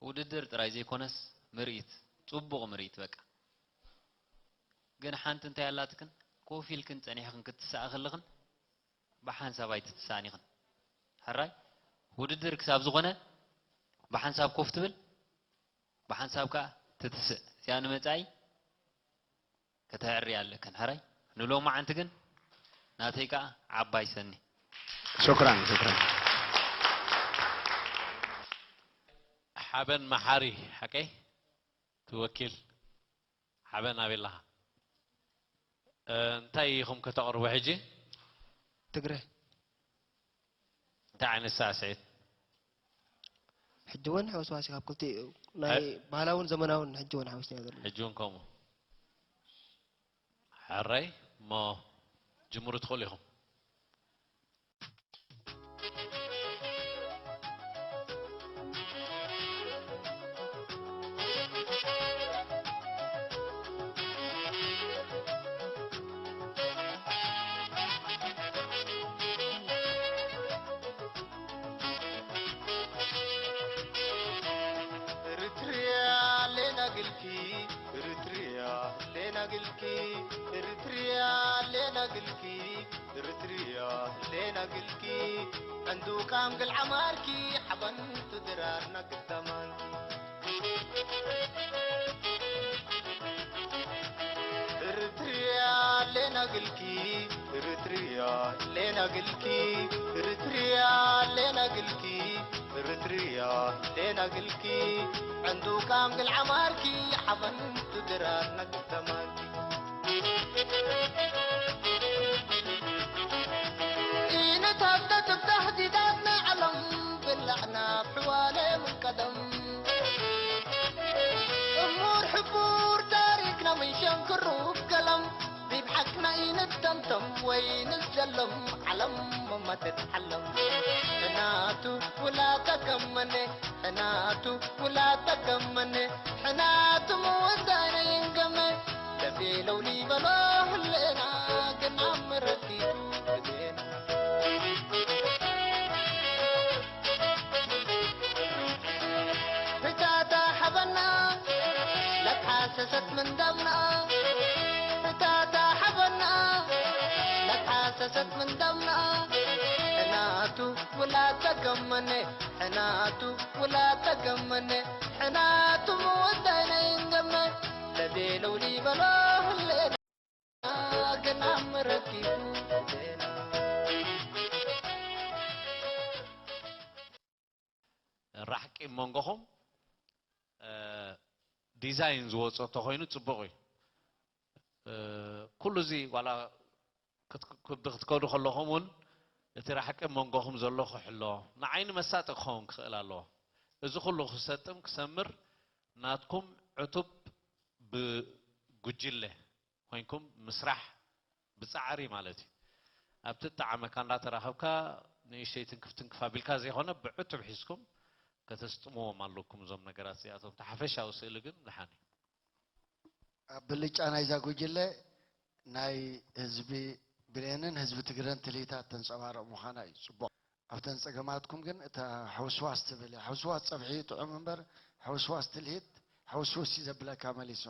ውድድር ጥራይ ዘይኮነስ ምርኢት፣ ጽቡቕ ምርኢት በቃ። ግን ሓንቲ እንታይ ኣላትክን፣ ኮፍ ኢልክን ጸኒሕክን ክትስኣ ከለኽን ብሓንሳብ ኣይትትስኣን ኢኽን። ሕራይ ውድድር ክሳብ ዝኾነ ብሓንሳብ ኮፍ ትብል፣ ብሓንሳብ ከኣ ትትስእ። እዚኣ ንመጻኢ ከተዕሪ ኣለክን። ሕራይ ንሎማዓንቲ ግን ናተይ ከኣ ዓባይ ሰኒ። شكرا شكرا. ሓበን መሓሪ ሓቀይ ትወኪል ሓበን ኣበይ ኣለኻ? እ፣ እንታይ ኢኹም ከተቕርቡ ሕጂ? ትግረ እንታይ ዓይነት ሳዕስዒት? ሕጂ እውን ሕውስዋስ ካብ ክልቲኡ ናይ እ? ባህላውን ዘመናውን ሕጂ እውን ሓዊስና ዘሎ። ሕጂ እውን ከምኡ። ሕራይ እሞ ጅምሩ ትኽእሉ ኢኹም። Eritrea lena gilki, Eritrea lena gilki, Eritrea lena gilki, Eritrea lena gilki. Andu kam gil amarki, haban tudrar na gil damanki. Eritrea lena gilki, Eritrea lena gilki, Eritrea lena gilki, Eritrea lena gilki. Andu kam gil amarki, haban tudrar na gil damanki. إن تبتت بتهديدات نعلم بلعنا بحوالي من قدم. أمور حبور تاريخنا من شنكر وبقلم. بيبحكنا إن التمتم وين الزلم علم ما تتعلم. حناتو ولا تكمني، حناتو ولا تكمني، حناتو مودانا ينقمي. ለቤለው ሊበሎ ህሌና ግን ኣምረኪቡ ግዜና። ህታታ ሓበና ለትሓሰሰት ምን ደምና። ህታታ ሓበና ለትሓሰሰት ምን ደምና። ሕናቱ ውላድ ተገመነ፣ ሕናቱ ውላድ ተገመነ። ሕናቱ ምወዳይ ናይ እንገመ ለቤለው ሊበሎ ህሌና ግን ኣምረኪቡ ግዜና። ራሕቂ መንጎኹም ዲዛይን ዝወፅኦ ተኮይኑ ፅቡቕ እዩ። ኩሉ እዚ ዋላ ክቢ ክትከዱ ከለኹም እውን እቲ ራሕቂ መንጎኹም ዘሎ ክሕሎ ንዓይኒ መሳጢ ክኸውን ክኽእል ኣለዎ። እዚ ኩሉ ክሰጥም ክሰምር ናትኩም ዕቱብ ብጉጅለ ኮይንኩም ምስራሕ ብፃዕሪ ማለት እዩ። ኣብቲ ጣዓመካ እንዳተራኸብካ ንእሽተይ ትንክፍ ትንክፍ ኣቢልካ ዘይኮነ ብዕቱብ ሒዝኩም ከተስጥምዎም ኣለኩም እዞም ነገራት እዚኣቶም። እቲ ሓፈሻዊ ስእሊ ግን ደሓን እዩ። ኣብ ብልጫ ናይዛ ጉጅለ ናይ ህዝቢ ብሌንን ህዝቢ ትግረን ትልሂታት ተንጸባርቕ ምዃና እዩ ጽቡቕ። ኣብተን ጸገማትኩም ግን እታ ሕውስዋስ ትብል እያ። ሕውስዋስ ጸብሒ እዩ ጥዑም እምበር ሕውስዋስ ትልሂት ሕውስውስ እዩ ዘብለካ መሊሱ።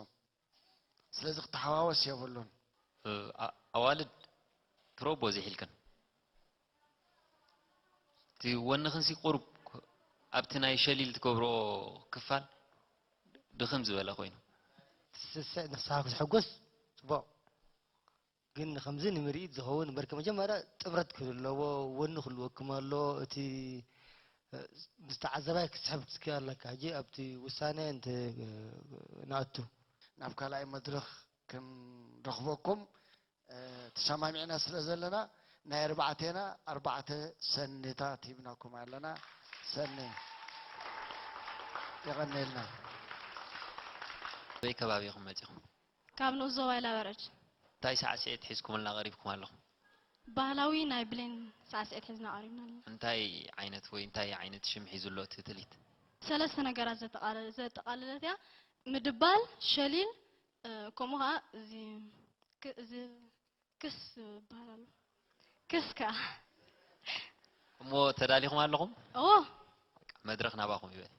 ስለዚ ክተሓዋወስ የብሉን። ኣዋልድ ፕሮቦ ዝሒልክን እቲ ወንኽንሲ ቁሩብ ኣብቲ ናይ ሸሊል ትገብርኦ ክፋል ድኽም ዝበለ ኮይኑ ስስዕ ንስኻ ክትሕጎስ ጽቡቕ ግን ከምዚ ንምርኢት ዝኸውን እምበርከ መጀመርያ ጥምረት ክህሉ ኣለዎ ወኒ ክህልወኩም ኣሎ እቲ ዝተዓዘባይ ክስሕብ ክስኪ ኣለካ ሕጂ ኣብቲ ውሳነ እንተ ንኣቱ ናብ ካልኣይ መድረኽ ክንረኽበኩም ተሰማሚዕና ስለ ዘለና ናይ ኣርባዕቴና ኣርባዕተ ሰኒታት ሂብናኩም ኣለና። ሰኒ የቐነልና። በይ ከባቢ ኢኹም መጺኹም? ካብ ንኡስ ዞባ ኢላበረድ። እንታይ ሳዕስዒት ሒዝኩምልና ቀሪብኩም ኣለኹም? ባህላዊ ናይ ብሌን ሳዕስዒት ሒዝና ቀሪብና ኣለና። እንታይ ዓይነት ወይ እንታይ ዓይነት ሽም ሒዙ ኣሎ እቲ ትልሂት? ሰለስተ ነገራት ዘጠቓለለት እያ። ምድባል፣ ሸሊል፣ ከምኡ ኸዓ እዚ ክስ ዝበሃል ኣሎ። ክስካ። እሞ ተዳሊኹም ኣለኹም? ኦ መድረኽ ናባኹም ይበል።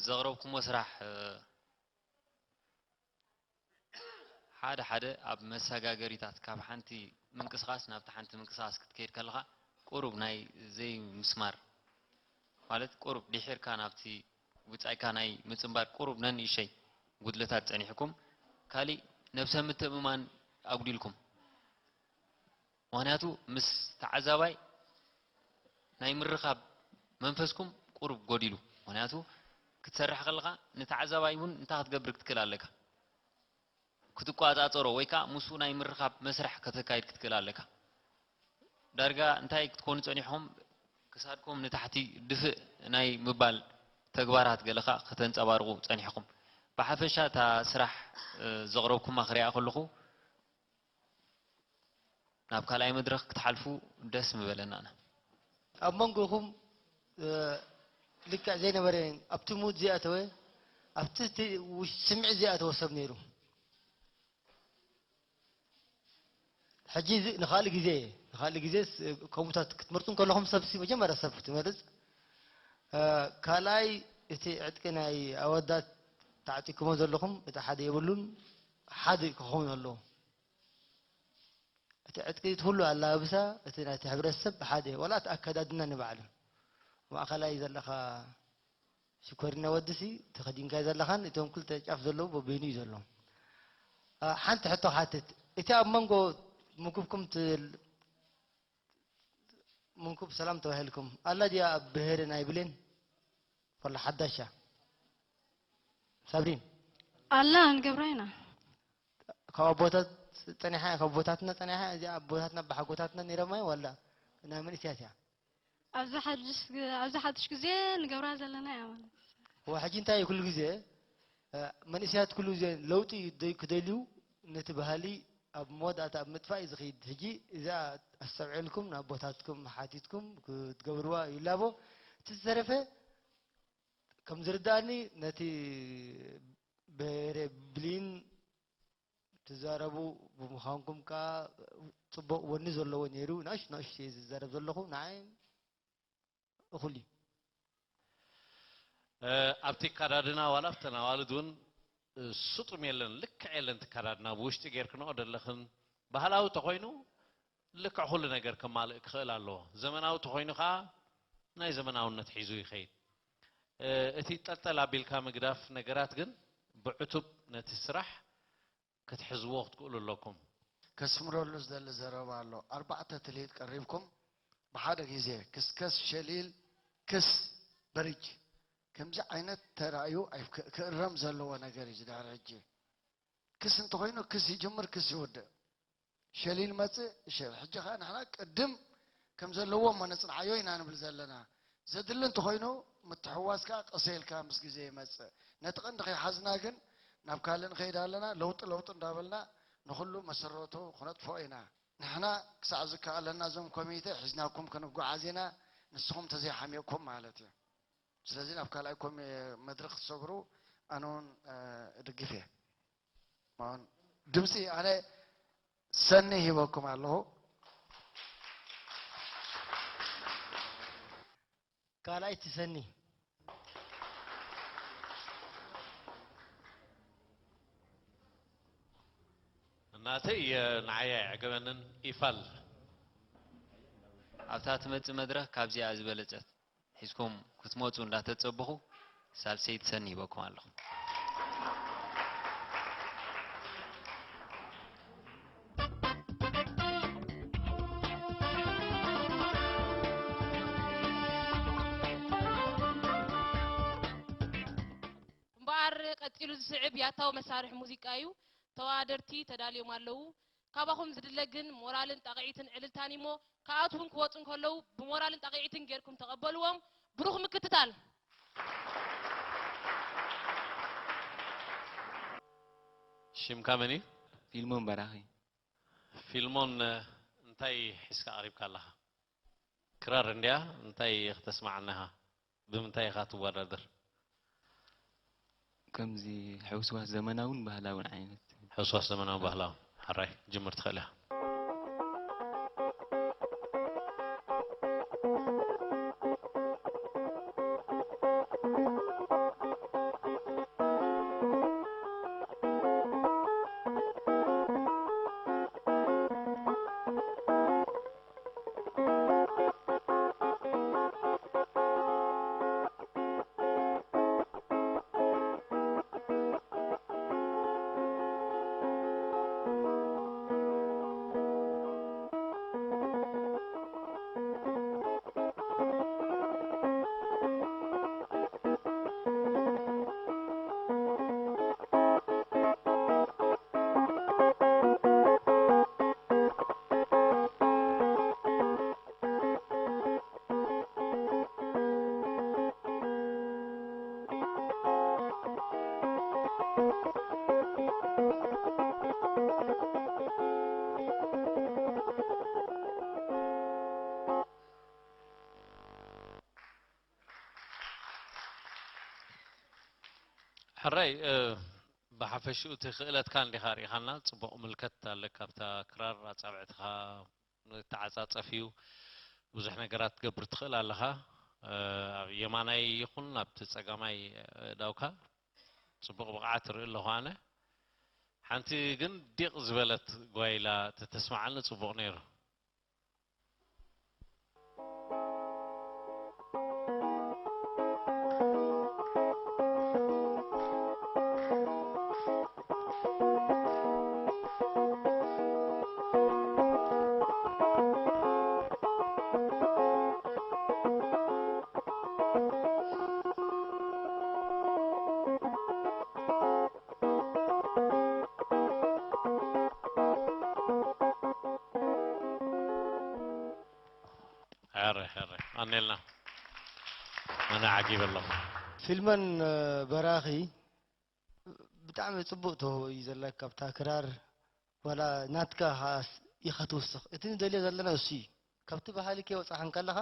ዘቕረብኩሞ ስራሕ ሓደ ሓደ ኣብ መሰጋገሪታት ካብ ሓንቲ ምንቅስቓስ ናብቲ ሓንቲ ምንቅስቓስ ክትከይድ ከለኻ ቁሩብ ናይ ዘይምስማር ማለት ቁሩብ ድሒርካ ናብቲ ብጻይካ ናይ ምጽንባር ቁሩብ ነንእሸይ ጉድለታት ጸኒሕኩም ካሊእ ነብሰ ምትእምማን ኣጉዲልኩም ምክንያቱ ምስ ተዓዛባይ ናይ ምርኻብ መንፈስኩም ቁሩብ ጎዲሉ ምክንያቱ ክትሰርሕ ከለኻ ንተዓዛባይ እውን እንታይ ክትገብር ክትክእል ኣለካ ክትቆጻጸሮ ወይ ከዓ ምስኡ ናይ ምርኻብ መስርሕ ከተካይድ ክትክእል ኣለካ። ዳርጋ እንታይ ክትኮኑ ጸኒሕኹም? ክሳድኩም ንታሕቲ ድፍእ ናይ ምባል ተግባራት ገለኻ ከተንጸባርቑ ጸኒሕኹም። ብሓፈሻ እታ ስራሕ፣ እ፣ ዘቕረብኩማ ክሪኣ ከለኹ ናብ ካልኣይ መድረኽ ክትሓልፉ ደስ ምበለና። ኣብ መንጎኹም፣ እ፣ ልክዕ ዘይነበረ ኣብቲ ሙድ ዝኣተወ፣ ኣብቲ እቲ ውሽ-፣ ስምዒት ዝኣተወ ሰብ ነይሩ። ሕጂ እዚ ንኻልእ ግዜ፣ ንኻልእ ግዜ ስ-፣ ከምኡታት ክትመርጹ እንከለኹም ሰብሲ መጀመርያ ሰብ ክትመርጽ፣ እ፣ ካልኣይ እቲ ዕጥቂ ናይ ኣወዳት ተዓጢቅኩሞ ዘለኹም እቲ ሓደ የብሉን፣ ሓደ ክኸውን ኣለዎ። እቲ ዕጥቂ፣ እቲ ኩሉ ኣላብሳ፣ እቲ ናይቲ ሕብረተሰብ ሓደ፣ ዋላ እቲ ኣከዳድና ንባዕሉ። ማእኸላይ ዘለኻ ሽኮሪና ወድሲ ተኸዲንካዮ ዘለኻን እቶም ክልተ ጫፍ ዘለዉ በበይኑ እዩ ዘሎ። አ፣ ሓንቲ ሕቶ ክሓትት። እቲ ኣብ መንጎ ምኩብኩም ትብል፣ ምኩብ ሰላም ተባሂልኩም ኣላ ድያ ኣብ ብሄረ ናይ ብሌን? ወላ ሓዳሻ? ሳብሪን? ኣላ፣ ንገብራ ኢና። ካብ ኣቦታት ጸኒሓ፣ ካብ ኣቦታትና ጸኒሓ፣ እዚኣ ኣቦታትና ብሓጎታትና ነይሮማ ዋላ ናይ መንእስያት እያ? ኣብዚ ሓድሽ ግ-፣ ኣብዚ ሓድሽ ግዜ ንገብራ ዘለና እያ ማለት። እዋ፣ ሕጂ እንታይ እዩ ኩሉ ግዜ፣ እ፣ መንእስያት ኩሉ ግዜ ለውጢ ደይ-፣ ክደልዩ ነቲ ባህሊ ኣብ መወዳእታ ኣብ ምጥፋእ እዩ ዝኸይድ። ሕጂ እዛ ኣስተውዒልኩም ንኣቦታትኩም ሓቲትኩም ክትገብርዋ ይላቦ። እቲ ዝተረፈ ከም ዝርዳእኒ ነቲ ብሄረ ብሊን ትዛረቡ ብምዃንኩም ከኣ ጽቡቕ ወኒ ዘለዎ ነይሩ። ንእሽ ንእሽ እየ ዝዛረብ ዘለኹ። ንዓይ እኹል እዩ። እ፣ ኣብቲ ኣከዳድና ዋላ ኣብተን ኣዋልድ እውን፣ እ፣ ስጡም የለን፣ ልክዕ የለን። እቲ ኣከዳድና ብውሽጢ ጌርክንኦ ደለኽን ባህላዊ ተኾይኑ ልክዕ ኩሉ ነገር ከማልእ ክኽእል ኣለዎ። ዘመናዊ ተኾይኑ ከኣ ናይ ዘመናውነት ሒዙ ይኸይድ። እ፣ እቲ ጠልጠል ኣቢልካ ምግዳፍ ነገራት ግን ብዕቱብ ነቲ ስራሕ ክትሕዝዎ ክትክእሉ ኣለኩም። ከስምረሉ ዝደሊ ዘረባ ኣሎ። ኣርባዕተ ትልሂት ቀሪብኩም ብሓደ ግዜ ክስከስ፣ ሸሊል፣ ክስ፣ በሪጅ። ከምዚ ዓይነት ተራእዩ ኣይክ-፣ ክእረም ዘለዎ ነገር እዩ። ዝድሕሪ ሕጂ ክስ እንተኾይኑ ክስ ይጅምር፣ ክስ ይውድእ። ሸሊል መጽእ፣ ሸ-፣ ሕጂ ኸኣ ንሕና ቅድም ከም ዘለዎ እሞ ነጽንዓዮ ኢና ንብል ዘለና። ዘድሊ እንተኾይኑ ምትሕዋስ ከኣ ቀስ ኢልካ ምስ ግዜ ይመጽእ። ነቲ ቀንዲ ከይሓዝና ግን ናብ ካልእ ንኸይድ ኣለና። ለውጢ ለውጢ እንዳበልና ንኹሉ መሰረቱ ክነጥፍኦ ኢና። ንሕና ክሳዕ ዝከኣለና እዞም ኮሚቴ ሒዝናኩም ክንጓዓዝ ኢና፣ ንስኹም ተዘይሓሚቕኩም ማለት እዩ። ስለዚ ናብ ካልኣይ ኮሚ-፣ መድረኽ ክትሰግሩ ኣነ እውን፣ እ፣ እድግፍ እየ። ማን ድምፂ ኣነ ሰኒ ሂበኩም ኣለኹ። ካልኣይቲ ሰኒ። እናተይ፣ እ፣ ንዓይ ኣይዕገበንን። ኢፋል። ኣብታ ትመጽእ መድረኽ ካብዚኣ ዝበለጸት ሒዝኩም ክትመጹ እንዳተጸበኹ ሳልሰይቲ ሰኒ ሂበኩም ኣለኹ። እምበኣር ቀጺሉ ዝስዕብ ያታዊ መሳርሒ ሙዚቃ እዩ። ተወዳደርቲ ተዳልዮም ኣለዉ። ካባኹም ዝድለ ግን ሞራልን ጣቕዒትን ዕልልታን እሞ ክኣትዉን ክወጹን ከለዉ ብሞራልን ጣቕዒትን ጌርኩም ተቐበልዎም። ብሩኽ ምክትታል። ሽምካ መን እዩ? ፊልሞን በራኺ። ፊልሞን፣ እንታይ ሒዝካ ቀሪብካ ኣለኻ? ክራር እንድያ፣ እንታይ ክተስምዓና ኢኻ? ብምንታይ ኢኻ ትወዳደር? ከምዚ ሕውስዋስ ዘመናውን ባህላውን ዓይነት። ሕውስዋስ ዘመናውን ባህላውን። ሕራይ፣ ጅምር ትኽእል ኢኻ። ሕራይ እ፣ ብሓፈሽኡ እቲ ክእለትካ እንዲኻ ርኢኻና፣ ጽቡቕ ምልከት ኣለካ ኣብታ ክራር፣ ኣጻብዕትኻ ተዓጻጸፍ እዩ፣ ብዙሕ ነገራት ክትገብር ትኽእል ኣለኻ። እ፣ ኣብ የማናይ ይኹን ኣብቲ ጸጋማይ ኣእዳውካ ጽቡቕ ብቕዓት እርኢ ኣለኹ ኣነ። ሓንቲ ግን ዲቕ ዝበለት ጓይላ ተተስምዓኒ ጽቡቕ ነይሩ። ሕረ ሕረ ኣኔልና ኣነ ዓጊበ ኣለኹ። ፊልመን በራኺ ብጣዕሚ ጽቡቕ ተውህቦ እዩ ዘለካ። ኣብታ ክራር ዋላ ናትካ ኻስ ኢኻ ትውስኽ። እቲ ንደልዮ ዘለና እሱ እዩ። ካብቲ ባህሊ ከይወጻኻ እንከለኻ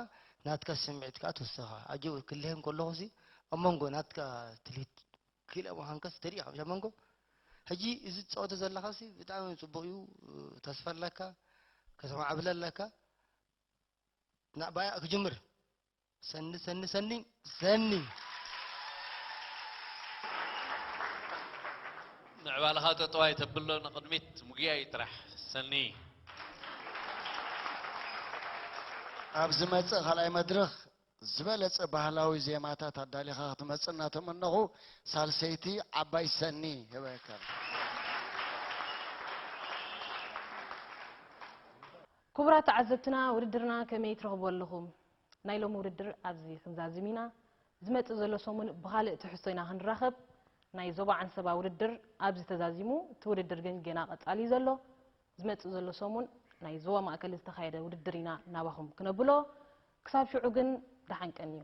ናትካ ስምዒት ከኣ ትውስኻ። ኣጆ ክልሄን ከለኹሲ ኣብ መንጎ ናትካ ትልሂት ክኢላ ምዃንካስ ተሪእኻ ኣብ መንጎ። ሕጂ እዚ ትጻወቶ ዘለኻሲ ብጣዕሚ ጽቡቕ እዩ። ተስፋ ኣለካ። ከተማዕብለ ኣለካ። ናባያ ክጅምር። ሰኒ፣ ሰኒ፣ ሰኒ፣ ሰኒ። ምዕባለኻ ጠጠው ኣይተብሎ፣ ንቕድሚት ምጉያይ ጥራሕ። ሰኒ። ኣብ ዝመጽእ ካልኣይ መድረኽ ዝበለጸ ባህላዊ ዜማታት ኣዳሊኻ ክትመጽእ እናተመነኹ፣ ሳልሰይቲ ዓባይ ሰኒ ይበካ። ክቡራት ተዓዘብትና፣ ውድድርና ከመይ ትረኽብዎ ኣለኹም? ናይ ሎሚ ውድድር ኣብዚ ክንዛዝም ኢና። ዝመጽእ ዘሎ ሰሙን ብኻልእ ትሕዝቶ ኢና ክንራኸብ። ናይ ዞባ ዓንሰባ ውድድር ኣብዚ ተዛዚሙ፣ እቲ ውድድር ግን ገና ቀጻሊ እዩ ዘሎ። ዝመጽእ ዘሎ ሰሙን ናይ ዞባ ማእከል ዝተኻየደ ውድድር ኢና ናባኹም ክነብሎ። ክሳብ ሽዑ ግን ደሓን ቀንዩ።